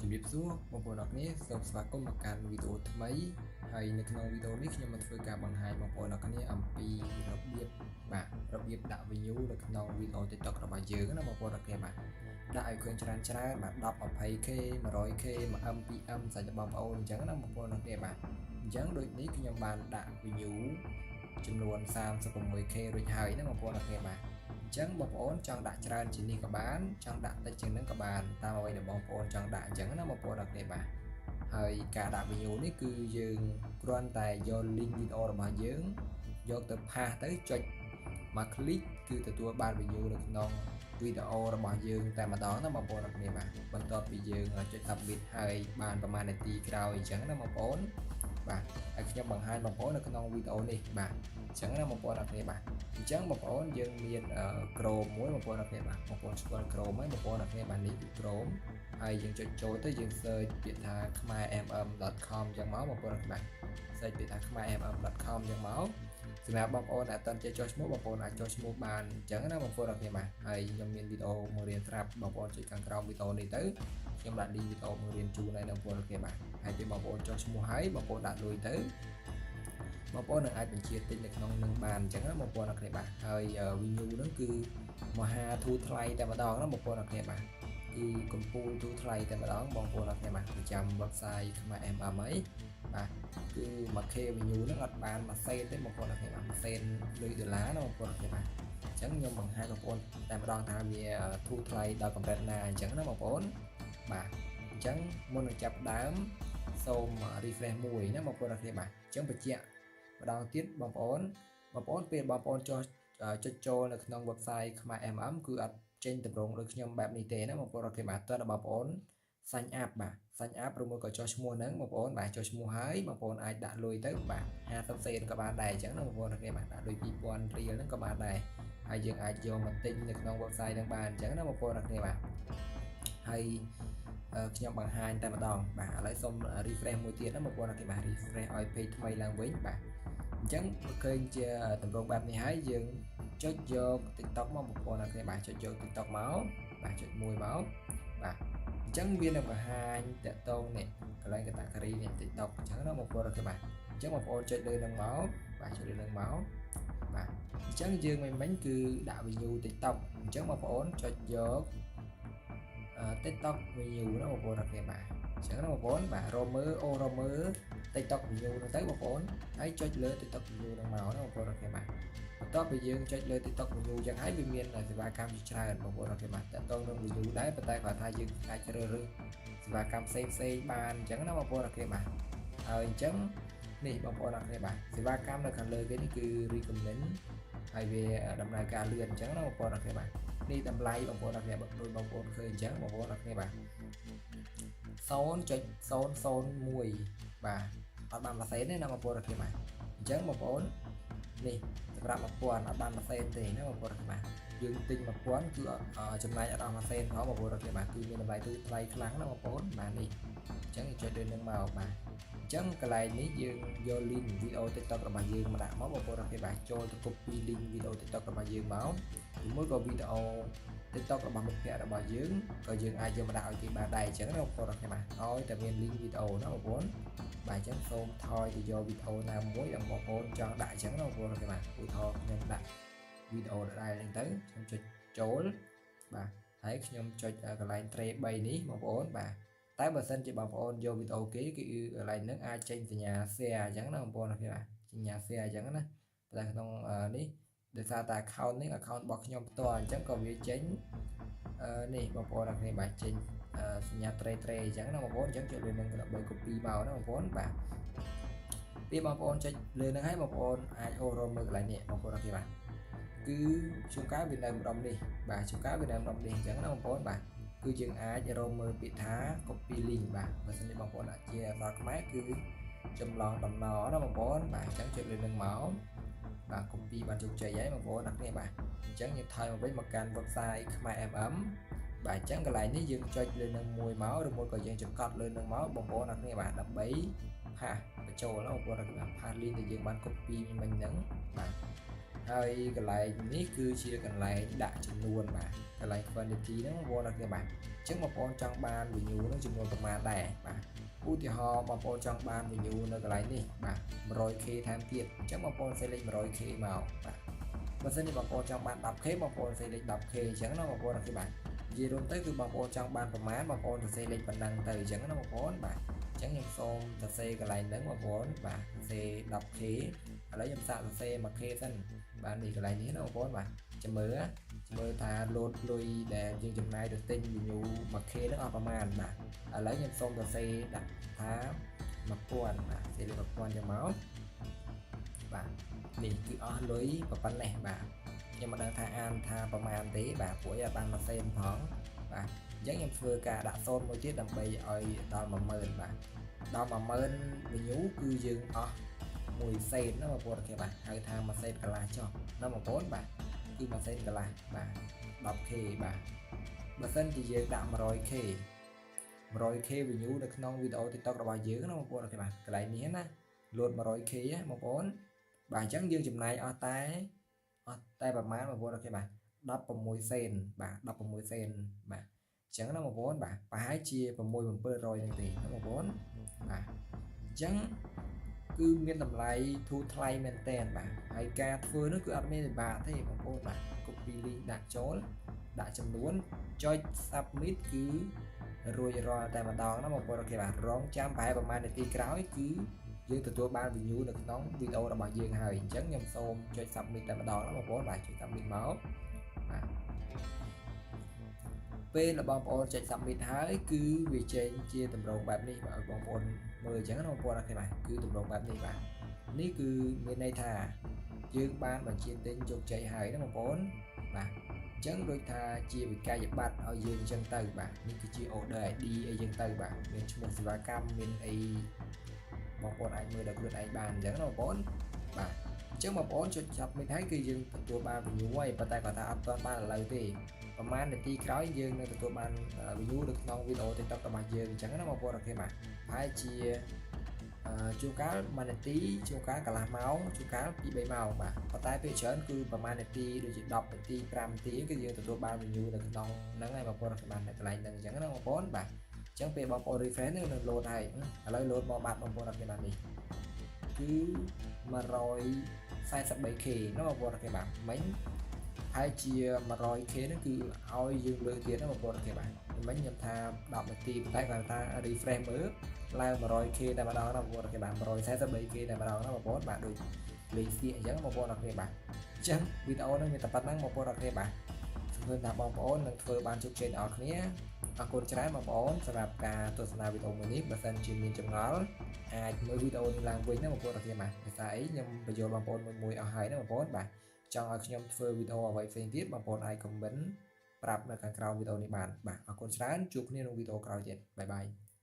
ជំរាបសួរបងប្អូនអរគ្នាសូមស្វាគមន៍មកកាន់វីដេអូថ្មីហើយនៅក្នុងវីដេអូនេះខ្ញុំមកធ្វើការបង្ហាញបងប្អូនអរគ្នាអំពីរបៀបបាទរបៀបដាក់ view នៅក្នុងវីដេអូ TikTok របស់យើងណាបងប្អូនអរគ្នាបាទដាក់ឲ្យឃើញច្រើនច្រើនបាទ10 20K 100K 1M 2M សាច់បងប្អូនអញ្ចឹងណាបងប្អូនអរគ្នាបាទអញ្ចឹងដូចនេះខ្ញុំបានដាក់ view ចំនួន 36K រួចហើយណាបងប្អូនអរគ្នាបាទអញ្ចឹងបងប្អូនចង់ដាក់ច្រើនជាងនេះក៏បានចង់ដាក់តិចជាងនឹងក៏បានតាមអ្វីដែលបងប្អូនចង់ដាក់អញ្ចឹងណាបងប្អូនអរគ្នាបាទហើយការដាក់ view នេះគឺយើងគ្រាន់តែយក link វីដេអូរបស់យើងយកទៅpaste ទៅចុចមក click គឺទទួលបាន view នៅក្នុងវីដេអូរបស់យើងតែម្ដងណាបងប្អូនអរគ្នាបាទបន្ទាប់ពីយើងចុច submit ហើយបានប្រហែលនាទីក្រោយអញ្ចឹងណាបងប្អូនបាទហើយខ្ញុំបង្ហាញបងប្អូននៅក្នុងវីដេអូនេះបាទអញ្ចឹងណាបងប្អូនអរគ្នាបាទអញ្ចឹងបងប្អូនយើងមាន Chrome មួយបងប្អូនអរគ្នាបាទបងប្អូនស្គាល់ Chrome ហើយបងប្អូនអរគ្នាបាទនេះគឺ Chrome ហើយយើងចុចចូលទៅយើង search ពាក្យថា khmermm.com អញ្ចឹងមកបងប្អូនអរគ្នាបាទ search ពាក្យថា khmermm.com អញ្ចឹងមកសម្រាប់បងប្អូនដែលអត់ទាន់ចេះចុះឈ្មោះបងប្អូនអាចចុះឈ្មោះបានអញ្ចឹងណាបងប្អូនអរគ្នាបាទហើយខ្ញុំមានវីដេអូបង្រៀនស្រាប់បងប្អូនចុចខាងក្រោមវីដេអូនេះទៅខ្ញុំដាក់ link វីដេអូបង្រៀនជូនឲ្យបងប្អូនអរគ្នាបាទហើយពេលបងប្អូនចុះឈ្មោះហើយបងប្អូនដាក់លុយទៅបងប្អូននឹងអាចបញ្ជាទិញនៅក្នុងនឹងបានអញ្ចឹងណាបងប្អូនអរគ្នាបាទហើយ view ហ្នឹងគឺមហាធូរថ្លៃតែម្ដងណាបងប្អូនអរគ្នាបាទគឺកំពូលធូរថ្លៃតែម្ដងបងប្អូនអរគ្នាបាទប្រចាំ website ខ្មែរ MM អីបាទគឺ 1K view ហ្នឹងអត់បានមួយសេនទេបងប្អូនអរគ្នាបាទមួយសេនលុយដុល្លារណាបងប្អូនអរគ្នាបាទអញ្ចឹងខ្ញុំបង្ហាញបងប្អូនតែម្ដងថាវាធូរថ្លៃដល់កម្រិតណាអញ្ចឹងណាបងប្អូនបាទអញ្ចឹងមុននឹងចាប់ដើមសូម refresh មួយណាបងប្អូនអរគ្នាបាទអញ្ចឹងបញ្ជាក់ម្ដងទៀតបងប្អូនបងប្អូនពេលបងប្អូនចុះចុចចូលនៅក្នុង website ខ្មែរ MM គឺអត់ចេញតម្រងដូចខ្ញុំបែបនេះទេណាបងប្អូនអរគ្នាបាទតើបងប្អូន sign up បាទ sign up ឬមួយក៏ចុះឈ្មោះហ្នឹងបងប្អូនបាទចុះឈ្មោះហើយបងប្អូនអាចដាក់លុយទៅបាទ50សេនក៏បានដែរអញ្ចឹងណាបងប្អូនគ្នាបាទដាក់លុយ2000រៀលហ្នឹងក៏បានដែរហើយយើងអាចយកមកទិញនៅក្នុង website ហ្នឹងបានអញ្ចឹងណាបងប្អូនគ្នាបាទហើយខ្ញុំបង្ហាញតែម្ដងបាទឥឡូវសូម refresh មួយទៀតណាបងប្អូនគ្នាបាទ refresh ឲ្យ page ថ្មីឡើងវិញបាទអញ្ចឹងឃើញជាតម្រងបែបនេះហើយយើងចុចយក TikTok មកបងប្អូនគ្នាបាទចុចយក TikTok មកបាទចុចមួយមកបាទអញ្ចឹងវានឹងបង្ហាញតាក់ទងនេះកន្លែង category នេះ TikTok អញ្ចឹងណាបងប្អូនគ្នាបាទអញ្ចឹងបងប្អូនចុចលើនឹងមកបាទចុចលើនឹងមកបាទអញ្ចឹងយើងមិនមិញគឺដាក់ view TikTok អញ្ចឹងបងប្អូនចុចយក TikTok view ណាបងប្អូនអរគ្នាបាទអញ្ចឹងណាបងប្អូនបាទរមើលអូរមើល TikTok view ហ្នឹងទៅបងប្អូនហើយចុចលើ TikTok view ហ្នឹងមកណាបងប្អូនអរគ្នាបាទបន្ទាប់ពីយើងចុចលើ TikTok view ចឹងហើយវាមានសេវាកម្មជាច្រើនបងប្អូនអរគ្នាបាទតើតងនឹង view ដែរប៉ុន្តែគាត់ថាយើងអាចជ្រើសរើសសេវាកម្មផ្សេងផ្សេងបានអញ្ចឹងណាបងប្អូនអរគ្នាបាទហើយអញ្ចឹងនេះបងប្អូនអរគ្នាបាទសេវាកម្មនៅខាងលើគេនេះគឺ recommend ហើយវាដំណើរការលឿនអញ្ចឹងណាបងប្អូនអរគ្នាបាទនេះតម្លៃបងប្អូនអរគ្នាដូចបងប្អូនឃើញអញ្ចឹងបងប្អូនអរគ្នាបាទ0.001បាទអត់បានមួយសេនទេណាបងប្អូនអរគ្នាបាទអញ្ចឹងបងប្អូននេះសម្រាប់1000អត់បានមួយសេនទេណាបងប្អូនអរគ្នាបាទយើងទិញ1000គឺចំណាយអត់អស់មួយសេនផងបងប្អូនអរគ្នាបាទគឺមានតម្លៃទូថ្លៃខ្លាំងណាបងប្អូនបាទនេះអញ្ចឹងចុចលើនឹងមកបាទអញ្ចឹងកន្លែងនេះយើងយក link វីដេអូ TikTok របស់យើងមកដាក់មកបងប្អូនអរគ្នាបាទចូលទៅ copy link វីដេអូ TikTok របស់យើងមកឬមួយក៏វីដេអូ TikTok របស់មិត្តភ័ក្តិរបស់យើងក៏យើងអាចយកមកដាក់ឲ្យគេបានដែរអញ្ចឹងណាបងប្អូនអរគ្នាបាទឲ្យតែមាន link វីដេអូណាបងប្អូនបាទអញ្ចឹងសូមថយទៅយកវីដេអូណាមួយដែលបងប្អូនចង់ដាក់អញ្ចឹងណាបងប្អូនអរគ្នាបាទឧទាហរណ៍ខ្ញុំដាក់វីដេអូដដែលហ្នឹងទៅខ្ញុំចុចចូលបាទហើយខ្ញុំចុចកន្លែង tray 3នេះបងប្អូនបាទតែបើសិនជាបងប្អូនយកវីដេអូគេគឺកន្លែងហ្នឹងអាចចេញសញ្ញា share អញ្ចឹងណាបងប្អូនបាទសញ្ញា share អញ្ចឹងណាតែក្នុងនេះដោយសារតែ account នេះ account របស់ខ្ញុំផ្ទាល់អញ្ចឹងក៏វាចេញនេះបងប្អូនអរគ្នាបាទចេញសញ្ញា tray tray អញ្ចឹងណាបងប្អូនអញ្ចឹងចុចលើនឹងដើម្បី copy មកណាបងប្អូនបាទពេលបងប្អូនចុចលើនឹងហើយបងប្អូនអាចអូរមើលកន្លែងនេះបងប្អូនអរគ្នាបាទគឺជួនកាលវានៅម្ដុំនេះបាទជួនកាលវានៅម្ដុំនេះអញ្ចឹងណាបងប្អូនបាទគឺយើងអាចរកមើលពាក្យថា copy link បាទបើសិនជាបងប្អូនអាចជាអក្សរខ្មែរគឺចម្លងតំណណាបងប្អូនបាទអញ្ចឹងចុចលើនឹងមកបាទ copy បានជោគជ័យហើយបងប្អូនអរគ្នាបាទអញ្ចឹងយើងថយមកវិញមកកាន់ website ខ្មែរ MM បាទអញ្ចឹងកន្លែងនេះយើងចុចលើនឹងមួយមកឬមួយក៏យើងចង្កត់លើនឹងមកបងប្អូនអរគ្នាបាទដើម្បីpaste បញ្ចូលណាបងប្អូនអរគ្នាបាទ paste link ដែលយើងបាន copy មិញហ្នឹងបាទហ ហើយកន្លែងនេះគឺជាកន្លែងដាក់ចំនួនបាទកន្លែង quantity ហ្នឹងបងប្អូនអរគ្នាបាទអញ្ចឹងបងប្អូនចង់បាន view ហ្នឹងចំនួនប្រមាណដែរបាទឧទាហរណ៍បងប្អូនចង់បាន view នៅកន្លែងនេះបាទ 100K ថែមទៀតអញ្ចឹងបងប្អូន select 100K មកបាទបើសិនជាបងប្អូនចង់បាន 10K បងប្អូន select 10K អញ្ចឹងណាបងប្អូនអរគ្នាបាទនិយាយរួមទៅគឺបងប្អូនចង់បានប្រមាណបងប្អូនសរសេរលេខប៉ុណ្ណឹងទៅអញ្ចឹងណាបងប្អូនបាទអញ្ចឹងខ្ញុំសូមសរសេរកន្លែងហ្នឹងបងប្អូនបាទសរសេរ 10K ឥឡូវខ្ញុំសាកសរសេរ 1K សិនបាទនេះកន្លែងនេះណាបងប្អូនបាទចាំមើលមើលថាលោតលុយដែលយើងចំណាយទៅទិញ view 1K ហ្នឹងអស់ប្រមាណបាទឥឡូវខ្ញុំសូមសរសេរដាក់ថា1000បាទសេលេខ1000ចឹងមកបាទនេះគឺអស់លុយប៉ុណ្ណេះបាទខ្ញុំមិនដឹងថាអានថាប្រមាណទេបាទព្រោះអីអត់បានមកសេនផងបាទអញ្ចឹងខ្ញុំធ្វើការដាក់សូន្យមួយទៀតដើម្បីឲ្យដល់10000បាទដល់10000 view គឺយើងអស់1សេនណាបងប្អូនគេបាទហៅថា1សេនកន្លះចុះណាបងប្អូនបាទគឺ1សេនកន្លះបាទ 10K បាទបើសិនជាយើងដាក់ 100K 100K view នៅក្នុងវីដេអូ TikTok របស់យើងណាបងប្អូនអូខេបាទកន្លែងនេះណាលោត 100K ណាបងប្អូនបាទអញ្ចឹងយើងចំណាយអស់តែប្រហែលបងប្អូនអូខេបាទ16សេនបាទ16សេនបាទអញ្ចឹងណាបងប្អូនបាទប្រហែលជា6 700ហ្នឹងទេណាបងប្អូនបាទអញ្ចឹងគឺមានតម្លៃធូរថ្លៃមែនតែនបាទហើយការធ្វើនោះគឺអត់មានពិបាកទេបងប្អូនបាទ copy link ដាក់ចូលដាក់ចំនួនចុច submit គឺរួចរាល់តែម្ដងណាបងប្អូនអូខេបាទរងចាំប្រហែលប្រហែលនាទីក្រោយគឺយើងទទួលបាន view នៅក្នុងវីដេអូរបស់យើងហើយអញ្ចឹងខ្ញុំសូមចុច submit តែម្ដងណាបងប្អូនបាទចុច submit មកបាទពេលបងប្អូនចុច submit ហើយគឺវាចេញជាទម្រង់បែបនេះបាទឲ្យបងប្អូនមើលអញ្ចឹងណាបងប្អូនអូខេបាទគឺទម្រង់បែបនេះបាទនេះគឺមានន័យថាយើងបានបញ្ជាទិញជោគជ័យហើយណាបងប្អូនបាទអញ្ចឹងដូចថាជាវិក័យប័ត្រឲ្យយើងអញ្ចឹងទៅបាទនេះគឺជា order ID អីចឹងទៅបាទមានឈ្មោះសេវាកម្មមានអីបងប្អូនអាចមើលដល់ខ្លួនឯងបានអញ្ចឹងណាបងប្អូនបាទអញ្ចឹងបងប្អូនចុចចាប់មិនហើយគឺយើងទទួលបាន view ហើយប៉ុន្តែគាត់ថាអត់ទាន់បានឥឡូវទេប្រហែលនាទីក្រោយយើងនឹងទទួលបាន view នៅក្នុងវីដេអូ TikTok របស់យើងអញ្ចឹងណាបងប្អូនអូខេបាទប្រហែលជាជួនកាល1នាទីជួនកាលកន្លះម៉ោងជួនកាល2 3ម៉ោងបាទប៉ុន្តែពេលច្រើនគឺប្រហែលនាទីដូចជា10នាទី5នាទីគឺយើងទទួលបាន view នៅក្នុងហ្នឹងហើយបងប្អូនបាននៅកន្លែងហ្នឹងអញ្ចឹងណាបងប្អូនបាទអញ្ចឹងពេលបងប្អូន refresh នឹង load ហើយឥឡូវ load មកបាត់បងប្អូនអត់គេបាននេះគឺ 143K ណាបងប្អូនអូខេបាទមិញហើយជា 100K ហ្នឹងគឺឲ្យយើងលើកទៀតណាបងប្អូនអូខេបាទមិញខ្ញុំថា10នាទីប៉ុន្តែគាត់ថា refresh មើលឡើង 100K តែម្ដងណាបងប្អូនអូខេបាទ 143K តែម្ដងណាបងប្អូនបាទដូចលេងសៀកអញ្ចឹងបងប្អូនអរគ្នាបាទអញ្ចឹងវីដេអូហ្នឹងមានតែប៉ុណ្្នឹងបងប្អូនអរគ្នាបាទសង្ឃឹមថាបងប្អូននឹងធ្វើបានជោគជ័យដល់គ្នាអរគុណច្រើនបងប្អូនសម្រាប់ការទស្សនាវីដេអូមួយនេះបើសិនជាមានចម្ងល់អាចមើលវីដេអូនេះឡើងវិញណាបងប្អូនអរគ្នាបាទភាសាអីខ្ញុំបញ្យល់បងប្អូនមួយមួយអស់ហើយណាបងប្អូនបាទចង់ឲ្យខ្ញុំធ្វើវីដេអូអ្វីផ្សេងទៀតបងប្អូនអាច comment ប្រាប់នៅខាងក្រោមវីដេអូនេះបានបាទអរគុណច្រើនជួបគ្នាក្នុងវីដេអូក្រោយទៀត bye bye.